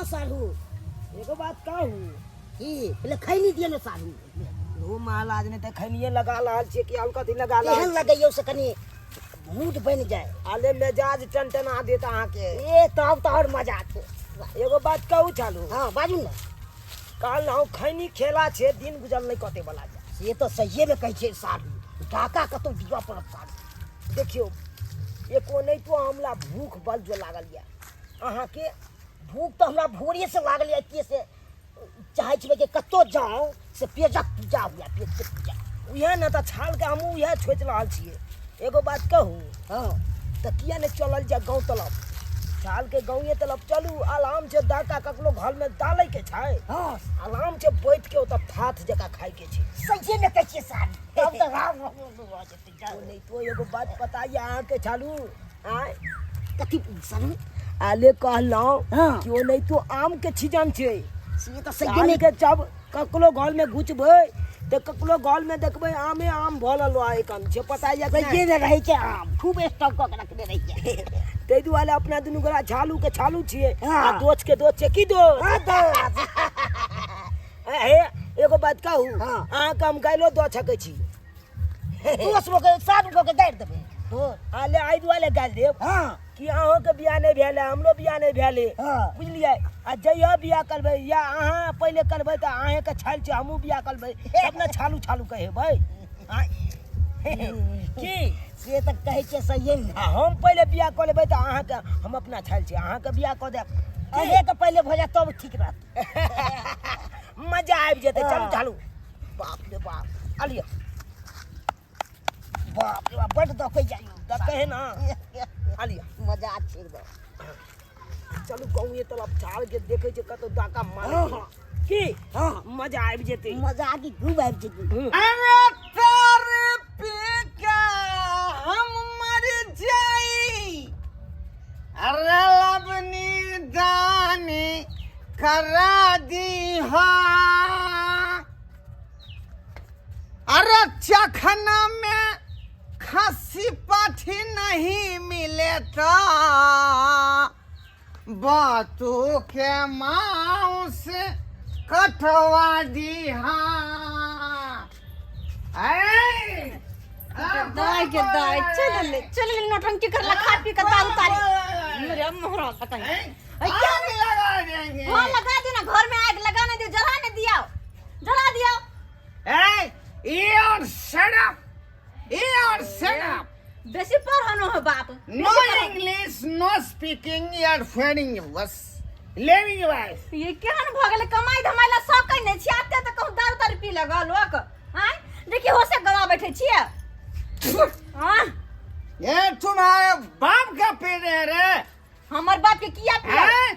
हाँ साढ़ू। एगो बात कहू। की? पहिले खैनी दिअ ने साढ़ू। हो महाराज, नहि तऽ खैनिये लगा रहल छियै कि आओर कथी लगा रहल? केहन लगैयौ से कनि मूड बनि जाय। अले मेजाज टनटना देत अहाँके। ए तब तऽ आओर मजा छै। एगो बात कहू चालू? हाँ बाजू ने। कहलहुँ खैनी खेला छै दिन गुजर नहि कटे वाला छै। से तऽ सहिए मे कहै छै साढ़ू, डाका कतौ दिअ पड़त साढ़ू। देखियौ एको नहि तो हमरा भूख बल जो लागल यऽ। अहाँके भूख तऽ हमरा भोरे से लागल यऽ, एतिये से चाहै छलै कि कतौ जाउ से पेजक पूजा हुए, पेट के पूजा। उएह ने तऽ छालके हमहूँ उएह सोचि रहल छियै। एगो बात कहू? हाँ। तऽ किया नहि चलल जाय गाँव तलब? छालके गाँवे तलब चलू, आराम से डाका ककरो घरमे डालैके छै। हाँ। आराम से बैठ के ओतऽ थाथ जकाँ खाइके छै। सहिए मे कहै छियै साली, तब तऽ राम राम भऽ जेतै। ओ नहि तो एगो बात पता यऽ अहाँके छालू? आँय कथी सालू? आले कहलहुँ हाँ। कि ओ नहि तो आम के सीजन छै। से तऽ सहिए मे। के जब ककरो घर में घुसबै तऽ ककरो घर में देखबै आमे आम भऽ रहल है एखन छै, पता यऽ कि सहिए मे रहै छै आम, खूब स्टॉक कऽ के रखने रहै छै। ताहि दुआरे अपना दुनू गोरा झालू के छालू छियै हाँ। आ दोस्त के दोस्त छै। की दोस्त? हाँ, दोस्त। हे एगो बात कहू? हाँ। अहाँके हम गाइलो दऽ सकै छी। दोस्त लोग के सात गो के गाड़ि देबै दोस्त। आले एहि दुआरे गाड़ि देब हाँ। कि अहूँके बियाह नहि भेल है, हमरो बियाह नहि भेल है। हाँ। बुझलियै? आ जहिया बियाह करबै या अहाँ पहिले करबै तऽ अहेँके छालि छै, हमहूँ बियाह करबै तब ने छालू छालू कहेबै। आँय? की से तऽ कहै छियै सहिए ने। आ हम पहिले बियाह कऽ लेबै तऽ अहाँके हम अपना छालि छी, अहाँके बियाह कऽ देब। अहेँके पहिले भऽ जायत तब ठीक रहत। मजा आबि जेतै। चलू। हाँ। चालू। बाप रे बाप, अलियो बाप रे बाप, बड्ड दकै जाइयो। दकै है ना? अलियो मजा छै एकदम। चलू गाँवे तरफ झाड़ के देखै छै कतौ डाका मारे। हाँ, हाँ। की? हाँ। मजा आबि जेतै। मजा की खूब आबि जेतै। अरे तारे पे का हम मर जाई, अरे लबनी दानी करा दी हा, अरे चखना में खसी पाठी नहीं मिले तो बातू के मांस कटवा दी। हाँ दाय के दाय, चल ले चल ले, नौटंकी करला खा पी के दारू तारी मेरे मोहरा पता नहीं आग लगा देंगे। हाँ लगा देना, घर में आग लगा नहीं दियो, जला नहीं दिया, जला दिया। ए ये shut up, ये shut up. बेसी पढ़नो हो बाप। No English, no speaking, you are failing बस लिविंग बस। ये केहन भऽ गेलै? कमाई धमाई ला सकै नहि छियै, आते तऽ कहूँ दारू तारू पी लगल लोक। आँय देखिए, होशे गवा बैठे छियै। आँ ये तुम्हारे बाप का पी रहे रे? हमर बाप के किया पियब? हैं?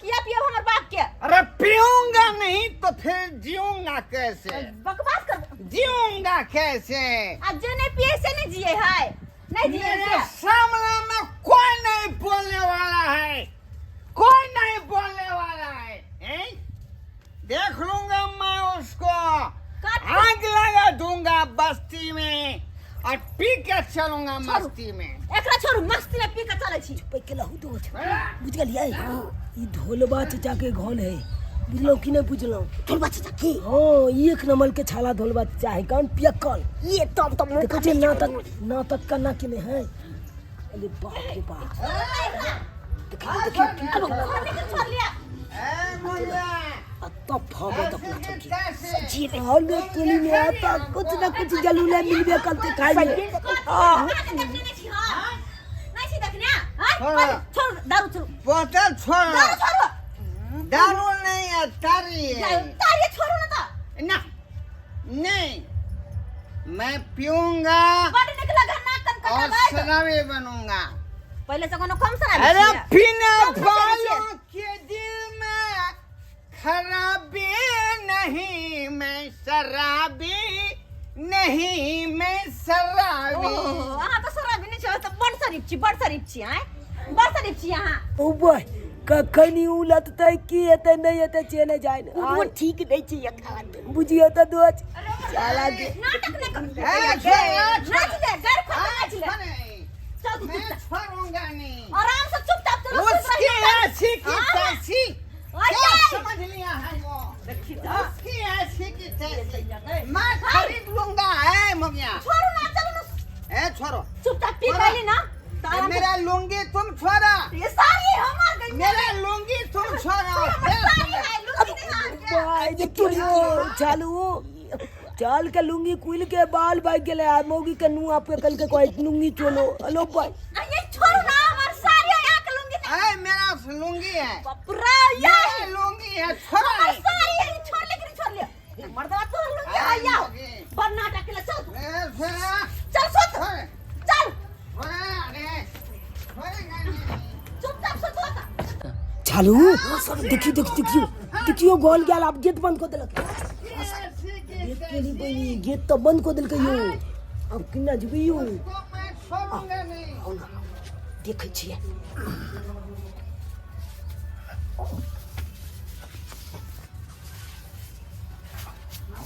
किया पियब हमर बाप के? अरे पीऊंगा नहीं तो फिर जीऊंगा कैसे? बकवास कर। जीऊंगा कैसे? आ जे नहीं पिए से नहीं जिए है, नहीं जिए मेरे से। सामने में कोई नहीं बोलने वाला है, कोई नहीं बोलने वाला है, हैं? देख लूंगा मैं उसको, आग लगा दूंगा बस्ती में और पी के चलूंगा मस्ती में। एकरा छोड़ू, मस्ती में पी के चलै छी। पैके लहू दो। बुझ गेलियै? ई ढोलबा चचा के घर है, बुझलहुँ कि नहि बुझलहुँ? ढोलबा चचा की? हाँ, एक नंबर के छाला ढोलबा चचा है, कान पियक्कल। ये तब तो मुँह देखै छियै नाटक, नाटक केना केने है। अरे बाप रे बाप, देखियौ देखियौ की अब घर लेकिन छोड़ लिया। ए मुन्ना, आ तब भागत अपना सबके। जी रे। हलो टोली में आता कुछ ना कुछ जलूले मिलबे करते खाइ में। अहाँके देखने नहि छी? हाँ नहि छी देखने? हाँ छोड़ दारू, छोड़ू। बोतल छोड़। दारू छोड़ू। दारू नहीं है, तारी है। तारी छोड़ू ना तऽ। ना नहीं, मैं पीऊंगा बड नीक लगन नाक कान और कटाबै। शराबी बनूंगा। पहिले से कोनो कम शराबी अरे छियै? पीने कम शराबी वालों के दिल में खराबी नहीं, मैं शराबी नहीं, मैं शराबी। ओहो, अहाँ तऽ शराबी नहि छी, तऽ बड़ शरीफ छी, बड़ शरीफ छी। आँय, बड़ शरीफ छी अहाँ। ओ बॉय, कखन ई उलटतै, की हेतै नहि हेतै से नहि जानि। ओ ठीक नहि छै एखन। बुझियौ तऽ दोस्त साला के नाटक नहि कर। ए, छोड़, नाच ले गाड़ खोल के नाच ले। नहीं, चल तू मैं चुपचाप छोड़ूंगा नहीं। आराम से चुपचाप चलो, सुत उसकी रही। ऐसी की हाँ। तैसी। चालू चाल के लुंगी कुल के बाल भाग गेले आ मौगी के नुआ पे कल के कहै लुंगी चोलो हेलो भाई आ, ये छोड़ू ना हमर साड़ी यहाँ के लुंगी ना। अरे मेरा लुंगी है बाप रे ये मेरा लुंगी है छोड़ो हमर नहीं। साड़ी है ई छोड़ लेकिन छोड़ ले मर्दवा तोहर लुंगी है या बड़ नाटक के ले चल तू। अरे, चल सुत छोड़ो, चल छोड़ो, अरे, छोड़ेगा नहीं। चुपचाप सुत होता चालू देखियो देखियो देखियो देखियो गोल गेल आब गेट बंद कऽ देलक गेट के नहीं बनी गेट तऽ बंद कऽ देलकै यौ आब केना जेबै यौ उसको मैं छोड़ूंगा नहीं आओ ना देखै छियै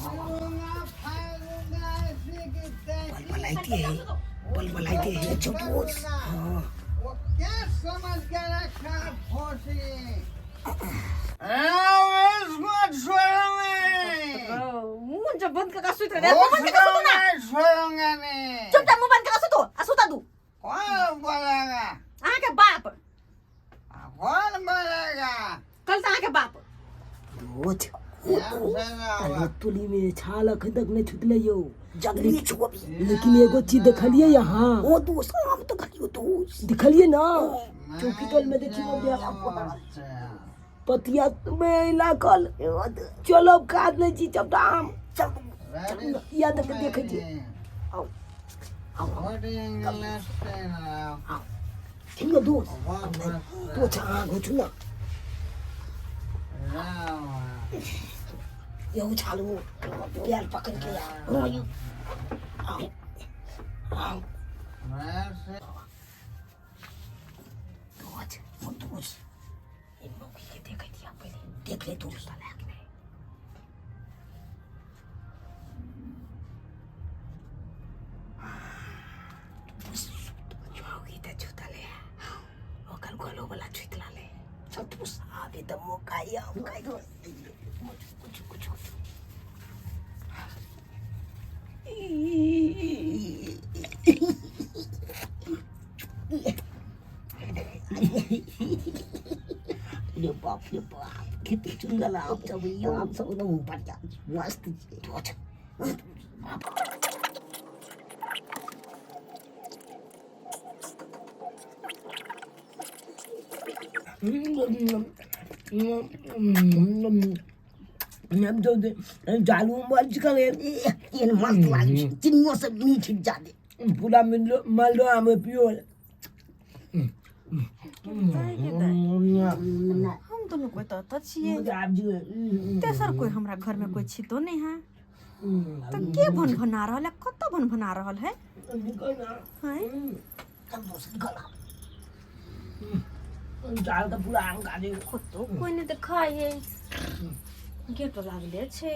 छोड़ूंगा, फाड़ूंगा, ऐसी की तैसी। बलबलाइते है बलबलाइते है छोड़ूंगा। वो क्या समझ के रखा है भोसड़ी? अरे, इसको छोड़ूंगा नहीं। मुंह जब बंद करके सुत रहे मुंह बंद करके उसको सुतो ना मैं छोड़ूंगा नहीं। चुपचाप मुंह बंद करके सुतो आ सुता दू कौन बोलेगा अहाँ के बाप कौन बोलेगा कल तो अहाँ के बाप दोच तुली में छाल अखन तक नहीं छुटले यौ जगली छौ अभी लेकिन एगो चीज देखलिए यहाँ ओ दोस्त आम तऽ देखलियौ दोस्त देखलिए ना चौकी तल में देखियो पतिया में लागल चलो काज नहीं छी चपटा आम चल चल या देख देखै छी आओ आओ आओ ठीक है दोस्त दोस्त हाँ घुचू ना यौ छालू पैर पकड़ के आओ आओ आओ दोस्त ओ दोस्त ई मौगी के देखै दिया पहिले देख ले दोस्त मौगी तऽ छुतले ओकर गलो वाला छुति लाले चल दोस्त अभी तऽ मौका ये मौका ये कुछ कुछ कुछ रे बाप रे बाप कते सुन्दर आम सब यौ आम सब एकदम बढ़िया मस्त छै जालू मर्ज करे एहन मस्त लागै छै चिनियो से मीठ जादे पूरा मिलो मालदह आम पियो हम दुनू कोई तो अतऽ छियै तेसर कोई हमरा घर में कोई छितो नहीं है तो के भन भना रहल है कतऽ भन भना रहल है हैं चल दोस्त निकल आ। जाल तऽ पूरा आम खा दे कतौ कोई नहीं देखाय है गेट लागले छै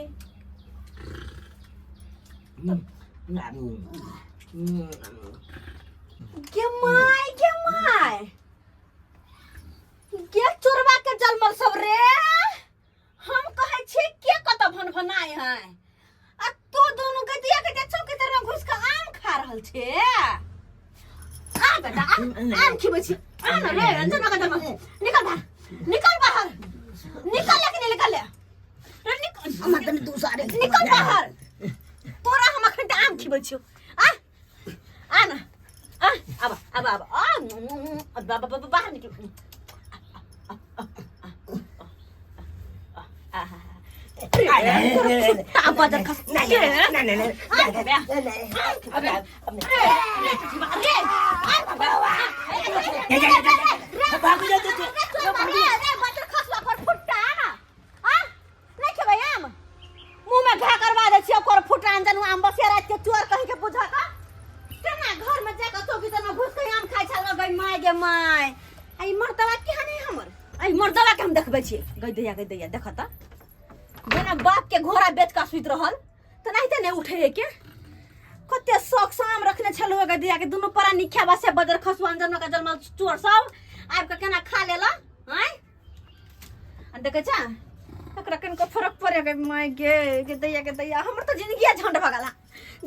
गे my गे my गे चोरबा के जलमल सब रे हम कहै छी के कत भन भनाय है आ तू दुनू के दिया के जे चौकी तर में घुस के आम खा रहल छे आ बेटा आ आम खिबै छी आ न रे अंजना के जमा निकल बाहर निकल बाहर निकल ले कि नहीं निकल ले रे निकल हमरा तनी दू साढ़े निकल बाहर तोरा हम अखन तऽ आम खिबै छियौ आ आ न आ आब आब आब आ बाबा बाबा बाहर निकल कुत्ता बजर खस नहीं नहीं नहीं नहीं मुंह में घा करवा दै छियै ओकर फुटा अंजन आम बसिया रात के चोर कहीं के बुझा का केना घर में जाके चौकी तर में घुस के आम खाइ छल गई my गे my आ ई मर्दवा केहन है हमर आ ई मर्दवा के हम देखबै छियै गई दैया गई दैया देख त जेना बाप के घोड़ा बेच के सुति रहल तऽ नाहिते नहि उठे है के कते शौक से आम रखने छलहुँ गई दैया के दुनू प्राणी खेबा से बदर खसुआ अंजन के जलमल चोर सब आबि के केना खा लेला आँय आ देखै छ एकरा कनिको फरक पड़े गे my गे गे दैया गे दैया हमर तऽ जिंदगिया झंड भऽ गेल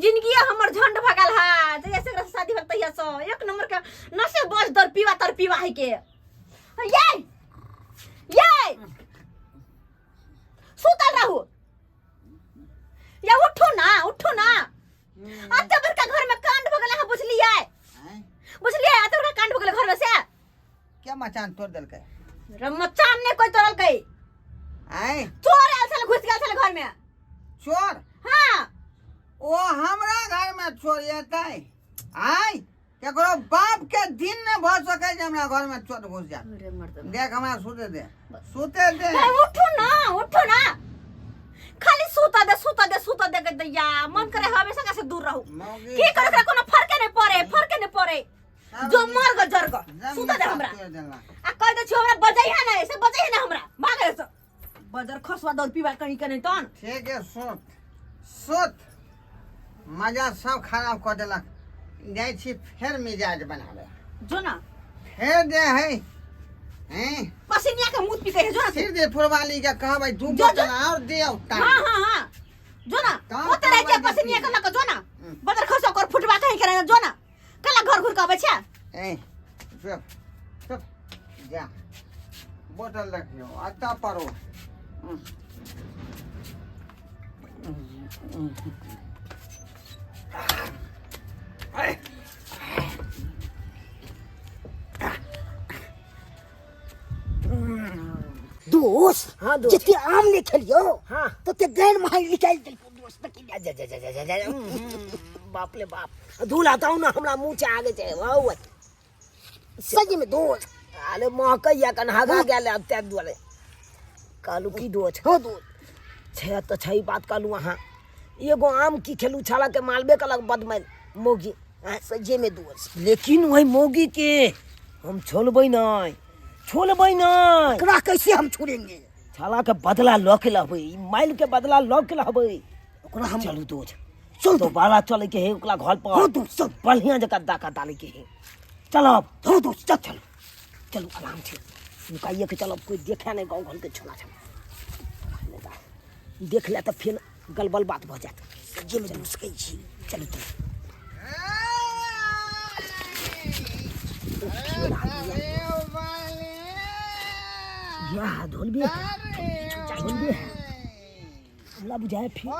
जिंदगिया हमर झंड भऽ गेल हा जहिया से एकरा से शादी भेल तहिया से एक नंबर के नशे बस दर पीवा तर पीवा है के ये ये सुतल रहू मचान तोड़ देलकै? रे मचान ने कोई तोड़लकै। आय चोर आयल छल, घुस गेल छल घर में। चोर? हाँ। ओ हमरा घर में चोर एतै? आय केकरो बाप के दिन ने भऽ सकै जे हमरा घर में चोर घुस जाए। अरे मर्द, देख हमरा सुते दे, सुते दे। ए, उठू ना, उठू ना, खाली सुता दे, सुता दे, सुता दे के दैया मन करे हमेशा से दूर रहू। मौगी की करे, एकरा कोनो फर्के नहीं पड़े, फर्के नहीं पड़े। सब जो मर गो जर गो, जब सुता दे निशा हमरा। तोड़ देलक। आ कह दे छी हमरा बजै है ना, से बजै है ना हमरा, भागे से बजर खसवा दौड़ पीवा कहीं के नहीं तहन। ठीक है, सुत सुत, मजा सब खराब कऽ देलक। जाइ छी फेर मिजाज बनाबे। जो ना। फेर जे है हैं पसीनिया के मुंह पी के जो ना। सिर दे फुरवाली के कहबै दू जो, बोतल जो। और दियौ हाँ तारी। हाँ हाँ, जो ना। काम ओते रहै छै करबै पसीनिया के देखी। लऽ कऽ जो ना। हम्म। बजर खसो कर फुटवा कहीं के नहीं, जो ना, कला घर घुर के अबै छै। ए चुप चुप, जा बोतल रखियो अतऽ परो। दोस्त। हाँ, दोस्त। जते आम ने खेलियो हाँ। तते गैर मार निकालि देलको दोस्त, देखी। जा जा जा जा जा जा जा, बाप रे बाप, धूल हटाऊ ना, हमरा मुंह से आगे छै वाह। सही में दोस्त। अरे महकैया कन हगा गेल आब, ताहि दुआरे कहलू की दोस्त। हाँ दोस्त। छै तऽ छै बात। कहलू अहाँ एगो आम की खेलू, छाला के मारबे कलक बदमैल मौगी। हाँ, सही में दोस्त। लेकिन वही मौगी के हम छोड़बै नहीं, छोड़बै नहीं। एकरा कैसे हम छोड़ेंगे? छाला के बदला लऽ के लहबै, ई माइल के बदला लऽ के लहबै। ओकरा हम चलू दोस्त। चल। दोबारा चले के है ओकरा घर पर। हाँ दोस्त, चल। बढ़िया जगह डाका डाले के है, चलब। हाँ दोस्त, चल। चलो चलू, आराम से नुकाइए के चलब, कोई देखे नहीं। गाँव घर के छोड़ा छल देख ले तऽ फेर गलबल बात भऽ जायत। सही में दोस्त कहै छी। चलू चलू। या धोलबे धोलबे, हमरा बुझाय फिर,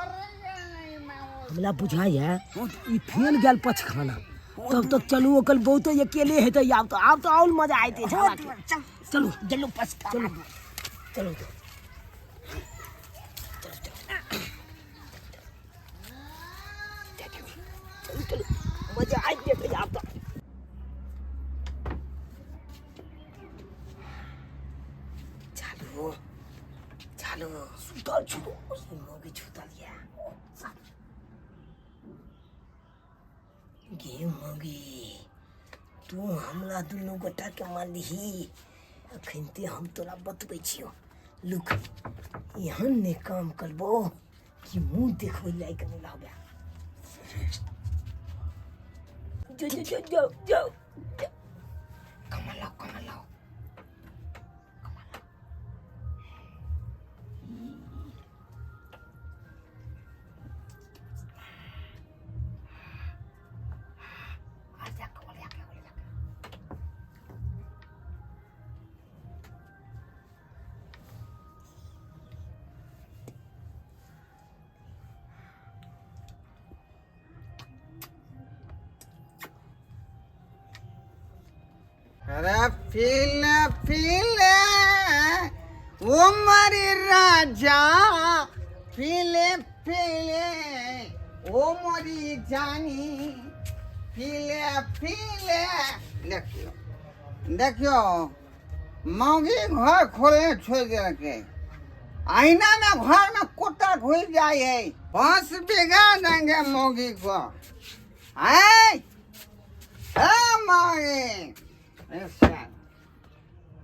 हमरा बुझाय है ई फेल गेल पचखाना। तब तक चलू, ओकर बहुत अकेले हेतै। आब तऽ, आब तऽ और मजा आयते झाड़ा के। चल। चलू। चलू पछता। चलू चलू चलू चलू चलू, मजा आबि जेतै आब तऽ। चालू चालू, सुतल छौ मौगी, छुतल या गे मौगी। तू हमरा दुनू गोटा के मारलिही, अखन ते हम तोरा बतबै छियौ। लुक, एहन नहि काम करबो कि मुँह देखबै लायक नहि रहबै। जो जो जो जो जो, कमल लाओ, कमल लाओ, कमल लाओ। आ जा कमल, जा कमल, जा। अरे पीले पीले वो मरी राजा, पीले पीले वो मरी जानी, पीले पीले। देखियो देखियो, मौगी घर खोले छोड़ देलकै, आईना में घर में कुत्ता घुस जाए है। बस बिगाड़ देंगे मौगी को। आए ए मौगी, ऐसा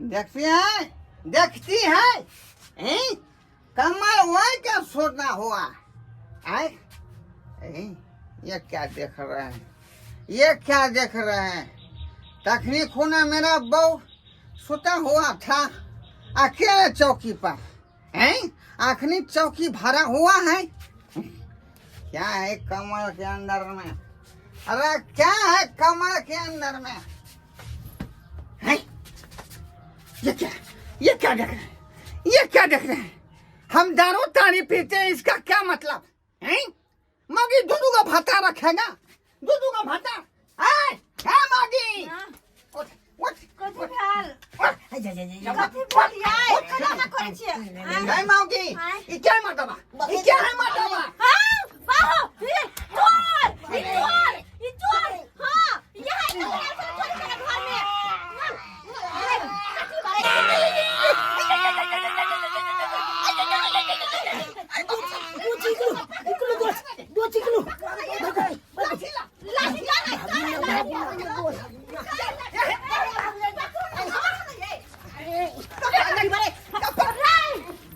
देखती है, देखती है, हैं? कमर वही क्या सोना हुआ आए, हैं? ये क्या देख रहे हैं, ये क्या देख रहे हैं? तखनी खूना मेरा बहू सुता हुआ था अकेले चौकी पर, हैं? अखनी चौकी भरा हुआ है। क्या है कमर के अंदर में? अरे क्या है कमर के अंदर में, हैं? ये क्या, ये क्या देख रहे हैं, ये क्या देख रहे हैं? हम दारू ताड़ी पीते हैं, इसका क्या मतलब हैं? मौगी दूधू का भाता रखेगा, दूधू का भाता। आए, ए मौगी, हाँ। उठ उठ कथी भेल? जा जा जा कथी बोलियै? केना ना करै छियै? आँय? गई मौगी आँय? ई क्या मर्दबा ई क्या है मर्दबा हाँ, बाहो, ये चोर, ये चोर, ये चोर, हाँ, ये है तो मेरा सब चोरी करा घर में। ना, ना, कथी बारे? दो चिकलू निकलो दोस्त दो चिकलू लाठी चोर है, चोर है, लाठी।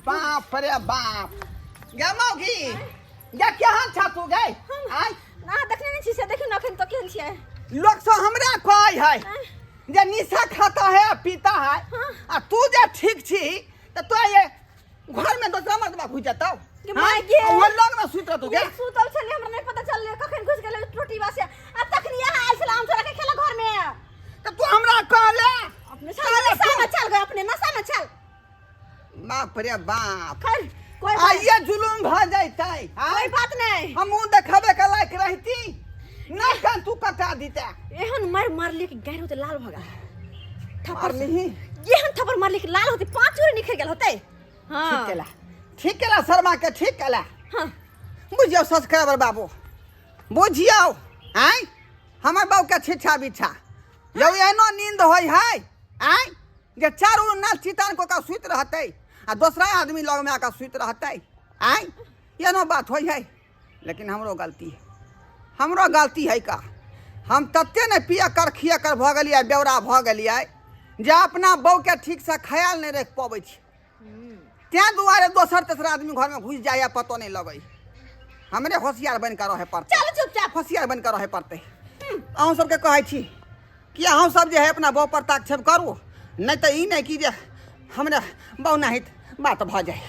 बाप रे बाप गे मौगी गे केहन छा तू गई आय ना देखने नहीं छी से देखियौ ने अखन तो केहन छियै। लोग सब हमरा कहै है जे निशा खाता है आ पीता है आ तू जे ठीक छी तऽ तो ये घर में दोसरा मर्दबा घुसि जेतौ गे माय गे। वो लग में सुति रहतौ गे ये सुतल छलै हमरा नहीं पता चललै कखन घुसि गेलै टोटी से आ तखन यहाँ आयल छलै आम चोरा के खेला घर में। तऽ तू हमरा कहले अपने छल नशा में चल गए, अपने नशा में चल। बाप रे बाप खैर कोई बात आइए जुलुम भऽ जैतै कोई बात नहीं। हमहूँ देखबे के लायक रहती नहि कन तू कटा दिते। एहन मार मारली कि गैर होते लाल भऽ गेल थप्पड़ से। मारलिही? एहन थप्पड़ मारली कि लाल होते पांच उरे निखर गेल होते। हाँ ठीक केला ठीक केला शर्मा के ठीक केला। हाँ बुझियौ सब्सक्राइबर बाबू बुझियौ आँय हमर बाबू के छिछा बिछा यौ एहनो नींद होइ है आँय जे चारू नाल चितान को का सुति रहतै आ दोसरा आदमी लग में आके सुति रहतै आँय एहनो बात होइ है। लेकिन हमरो गलती है हमरो गलती है का हम तते ने पिया कर खिया कर भऽ गेलियै बेवरा भऽ गेलियै जे अपना बहू के ठीक से ख्याल नहि राखि पबै छी तें दुआरे दोसर तेसर आदमी घर में घुसि जाइए पतो नहि लगै। हमरे होशियार बनि कऽ रहै पड़तै। चलू चुपचाप होशियार बनि कऽ रहै पड़तै। अहूँ सबके कहै छी कि अहूँ सब जे है अपना बहू पर ताक्षेप करू नहि तऽ ई नहि कि जे हमरे बहू नाहित बात भऽ जाय।